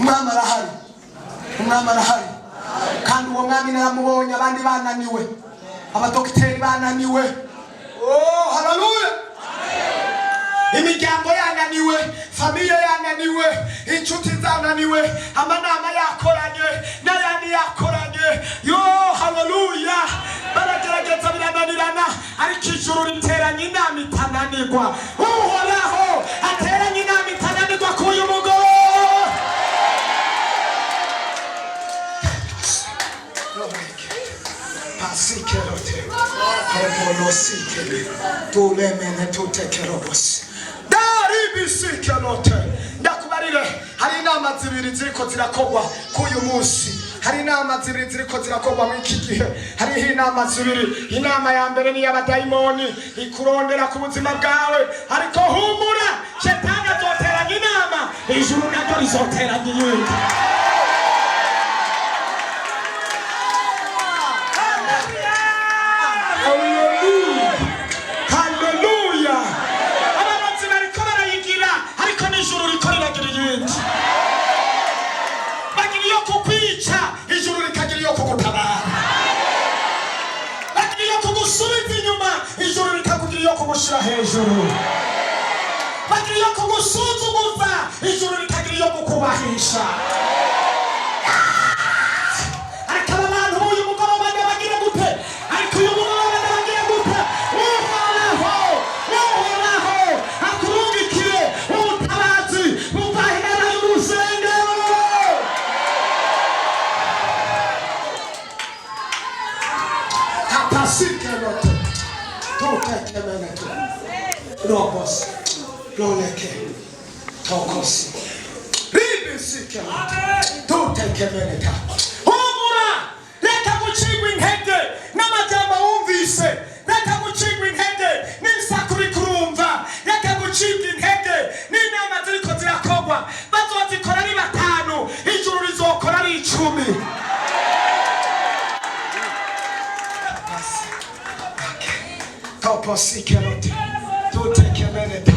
Umwami arahari, umwami arahari, kandi uwo mwami naramubonye. Abandi bananiwe, abadogiteri bananiwe, oh haleluya, imiryango yananiwe, famille yananiwe, inshuti zananiwe, amanama yakoranye n'ayandi yakoranye, yo haleluya, baragerageza birananirana, ariko ijuru riteranye inama itananirwa. Uhoraho ateranye inama itananirwa k'uyu mugoroba. Pasikerote topolosikele tulemene tutekerobos daribisikerote. Ndakubarire, hari inama zibiri ziriko zirakogwa k'uyu munsi. Hari inama zibiri ziriko zirakogwa muri iki gihe. Hariho inama zibiri. Inama ya mbere ni iy'abadayimoni, ikurondera ku buzima bwawe, ariko humura, shetani azoteranya inama, ijuru naryo rizoteranya iyindi. Haleluya, haleluya! Abarozi bariko barayigira, ariko n'ijuru riko riragira iyindi. Bagira iyo kukwica, ijuru rikagira iyo kugutabara. Bagira iyo kugusubiza inyuma, ijuru rikakugira iyo kugushira hejuru. Bagira iyo kugusuzuguza, ijuru rikagira iyo kukubahisha. Ariko aba bantu b'uyu mugoroba ndabagira gute? Ariko uyu mugoroba ndabagira gute? Uhoraho, Uhoraho akurungikire ubutabazi buva ahera y'urusengero. Kapasikelote tutekemeneto robos loleke tokosi ribisikelote tutekemeneta. Humura, reka gucigwa intege n'amajambo wumvise, reka gucigwa intege n'isaku uriko urumva, reka gucibwa intege n'inama ziriko zirakogwa. Bazozikora ari batanu, ijuru rizokora ari 10. Toposikelote tutekemeneta.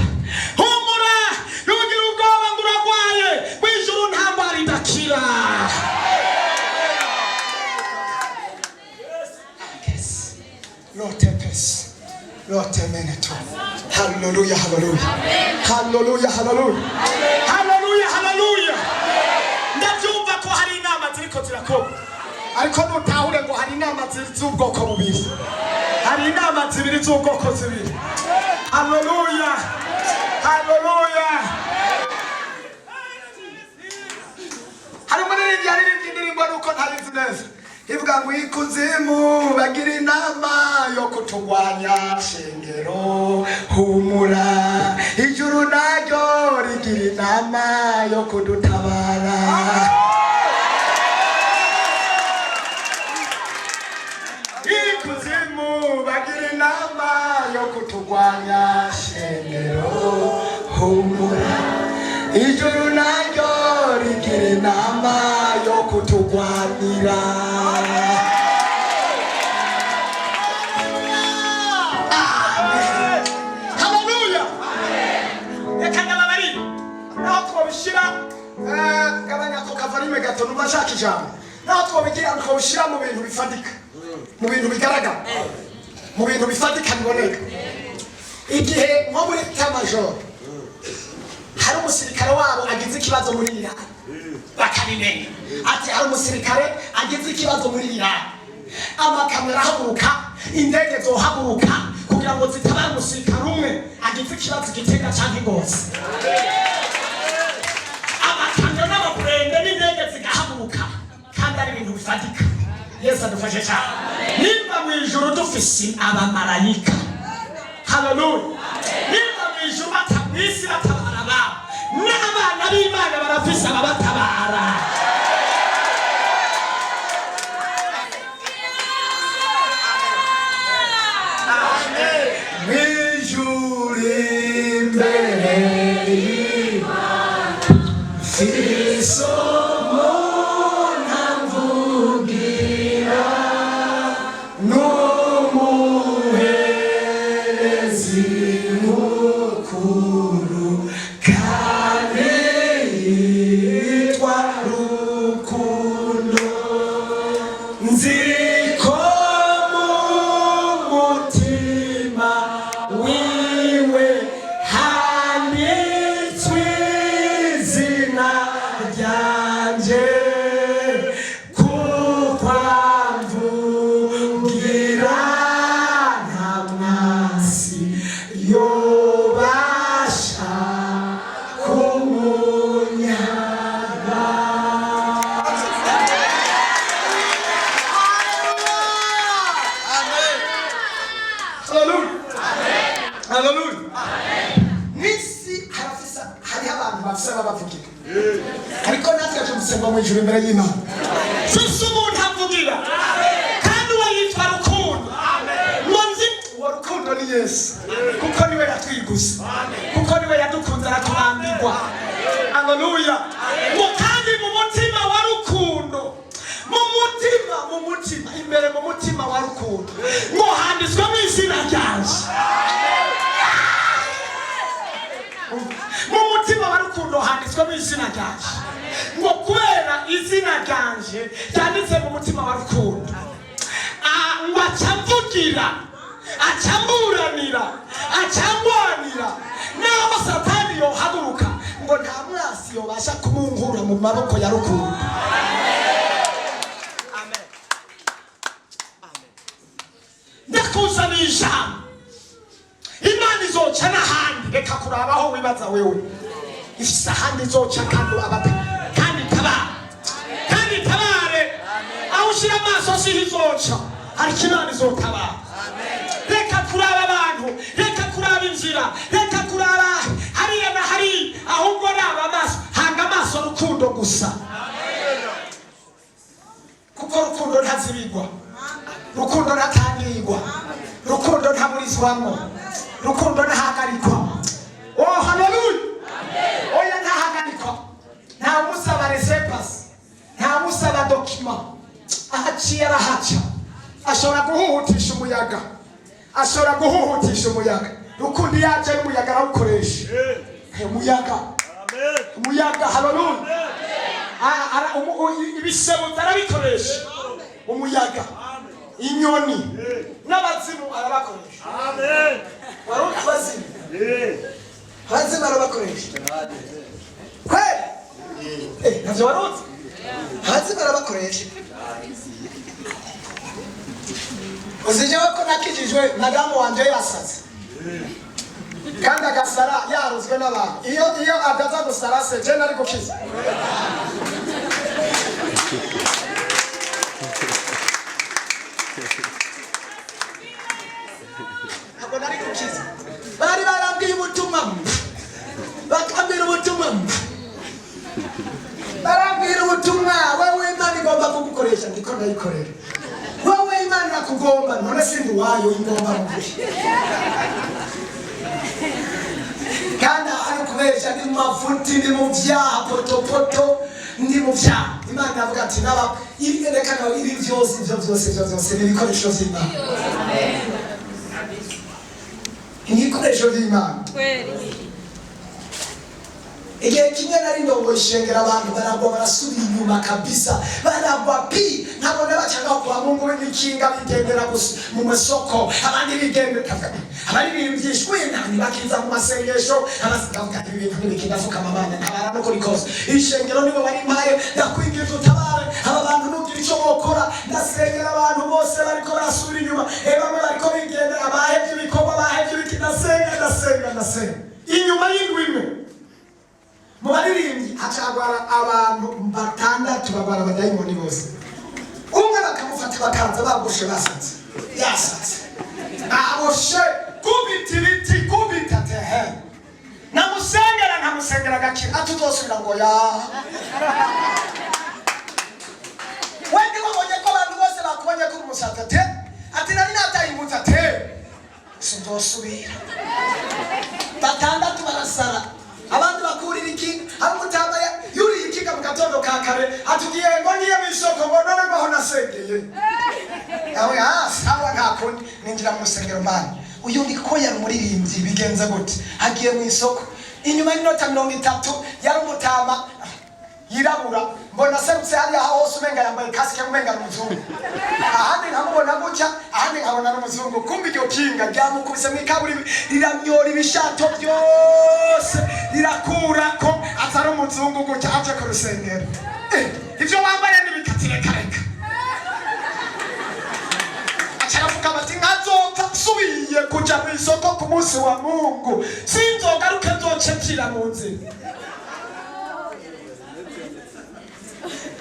Humura, ntugire ubwoba ngo uragwaye. Mw'ijuru nta ndwara idakira. Lotepes lotemeneto. Haleluya, haleluya, haleluya, haleluya, haleluya, haleluya! Ndabyumva ko hari inama ziriko zirakorwa, ariko nutahure ngo hari inama z'ubwoko bubiri. Hari inama zibiri z'ubwoko zibiri. Haleluya, haleluya! Hari umuririmbyi yaririmbye indirimbo, nuko ntayizi neza, ivuga ngo ikuzimu bagira inama yo kutugwanya, shengero humura, ijuru naryo rigira inama yo kudutabara. Ikuzimu bagira inama yo kutugwanya, shengero humura, ijuru naryo rigira inama yo kutugwanira. Amen. Haleluya! Reka ndababarire, naho twobishira, gabanya ako kavarime gato, numva nshaka ijambo. Naho twobigira, twobishira mu bintu bifatika, mu bintu bigaragara, mu bintu bifatika biboneka. Igihe nko muri état-major hari umusirikare wabo agize ikibazo muri Iran, bakabimenya ati hari umusirikare agize ikibazo muri Iran, amakamyo arahaguruka, indege zohaguruka kugira ngo zitabare umusirikare umwe agize ikibazo igitega canke Ngozi. Amakamyo n'amaburende n'indege zigahaguruka, kandi ari ibintu bifatika. Yesu adufashe cyane. Nimba mu ijuru dufise abamarayika, haleluya, nimba mu ijuru mw'isi batabara ababo, n'abana b'Imana barafise ababatabara. Mw'ijuru imbere y'Imana mfise umuntu amvugira, n'umuherezi mukuru kandi abantu bafise ababavugira, ariko natwe tuvuze ngo mu ijuru imbere y'Imana sisi umuntu avugira, kandi uwo yitwa Rukundo. Ngo nzi uwo Rukundo ni Yesu, kuko niwe yatwiguze, kuko niwe yadukunze aratubambirwa. Haleluya! Ngo kandi mu mutima wa Rukundo, mu mutima imbere, mu mutima wa Rukundo, ngo handitswemo izina ryanje. Mu mutima wa Rukundo handitswemo izina ryanje. Ngo kubera izina ryanje ryanditse mu mutima wa Rukundo, ngo acamvugira, acamburanira, acangwanira. Naho Satani yohaguruka, ngo nta mwasi yobasha kumunkura mu maboko ya Rukundo. Amen. Ndakuzaniye ijambo: Imana izoca n'ahandi. Reka kuraba aho wibaza wewe. Ifise ahandi izoca, kandi abata, kandi itabare, kandi itabare. Aho ushyira amaso siho izoca, ariko Imana izotabara. Reka kuraba abantu, reka kuraba inzira, reka kuraba hariya na hariya, ahubwo raba amaso, hanga amaso Rukundo gusa, kuko Rukundo ntazibigwa, Rukundo ntatangirwa, Rukundo ntaburizwamo, Rukundo ntahagarikwa. Oh, haleluya! Oya, ntahagarikwa. Ntamusaba laissez-passer, ntamusaba document. Ahaciye arahaca. Ashobora guhuhutisha umuyaga, ashobora guhuhutisha umuyaga. Rukundo iyo aje n'umuyaga arawukoresha. Umuyaga, umuyaga, haleluya! Ibisebo arabikoresha, umuyaga, inyoni n'abazimu arabakoresha. Wari abazimu? Abazimu arabakoresha kweli. Ntavyo wari uzi? Abazimu arabakoresha. Uzi jewe ko nakijijwe madamu wanje yasaze, kandi agasara yaruzwe n'abantu. Iyo ataza gusara se, je nari gukiza? Ntabwo nari gukiza. Bari barambwiye ubutumwa, bakambwira ubutumwa, barambwira ubutumwa: "Wewe Imana igomba kugukoresha." Ndiko ndayikorera. "Wowe Imana irakugomba." None sindi uwayo? Ingomba mu gihe kandi ari kubesha. Ndi mu mafuti, ndi mu vyaha, potopoto, ndi mu vyaha. Imana iravuga ati naba ibi, reka nawe ibi byose, ibyo byose, ibyo byose ni ibikoresho vy'Imana, ni ibikoresho vy'Imana. Igihe kimwe nari ndongoye ishengero, abantu baragwa, barasubira inyuma kabisa, baragwa pi. Nkabona bacanga kwa Mungu n'ikinga, bigendera gusa mu masoko, abandi bigendera, abari byishwe nani, bakiza mu masengesho. Ndavuga ibi bintu ntibikindafukama. Mana, ntabara no kuri kose. Ishengero nibo bari mpaye, ndakwinginze utabare aba bantu, nugira icyo bokora. Ndasengera abantu bose bariko barasubira inyuma, bamwe bariko bigendera, bahevye ibikorwa, bahevye ibiki. Ndasenga, ndasenga, ndasenga. Inyuma y'indwi imwe, mu baririmbyi hacagwara abantu batandatu, bagwara abadayimoni bose. Umwe bakamufata, bakaza bagoshe, basatse, yasatse, baboshe, kubita ibiti, kubita tehe. Namusengera, ntamusengera agakira, atuzosubira ngo ya wende. Wabonye ko abantu bose bakubonye ko uri umusazi? Ate ati nari nataye imbuto, ate sinzosubira. Batandatu barasara, abandi bakurira ikinga. Hari umutama yuriye ikinga mu gatondo ka kare, atubwiye ngo ngiye mu isoko, ngo none ngaho nasengeye awe. Ah, sawa, nta kundi. Ninjira mu rusengero. Mana, uyu ndi ko yari umuririmbyi, bigenze gute agiye mu isoko? Inyuma y'iminota 30, yari umutama yirabura, mbona aserutse hariya hose, umenga yambaye kasike, umenga ni umuzungu. Ahandi nkamubona gutya, ahandi nkabona n'umuzungu. Kumbe iryo kinga ryamukubise mu ikaburimbi, riramyora ibishato byose, rirakurako, aza ari umuzungu gutya aje ku rusengero. Ivyo wambaye n'ibikati, reka reka. Aca aravuga bati nkazopfa nsubiye kuja mu isoko ku munsi wa Mungu, sinzogaruke, nzoce mpfira mu nzira.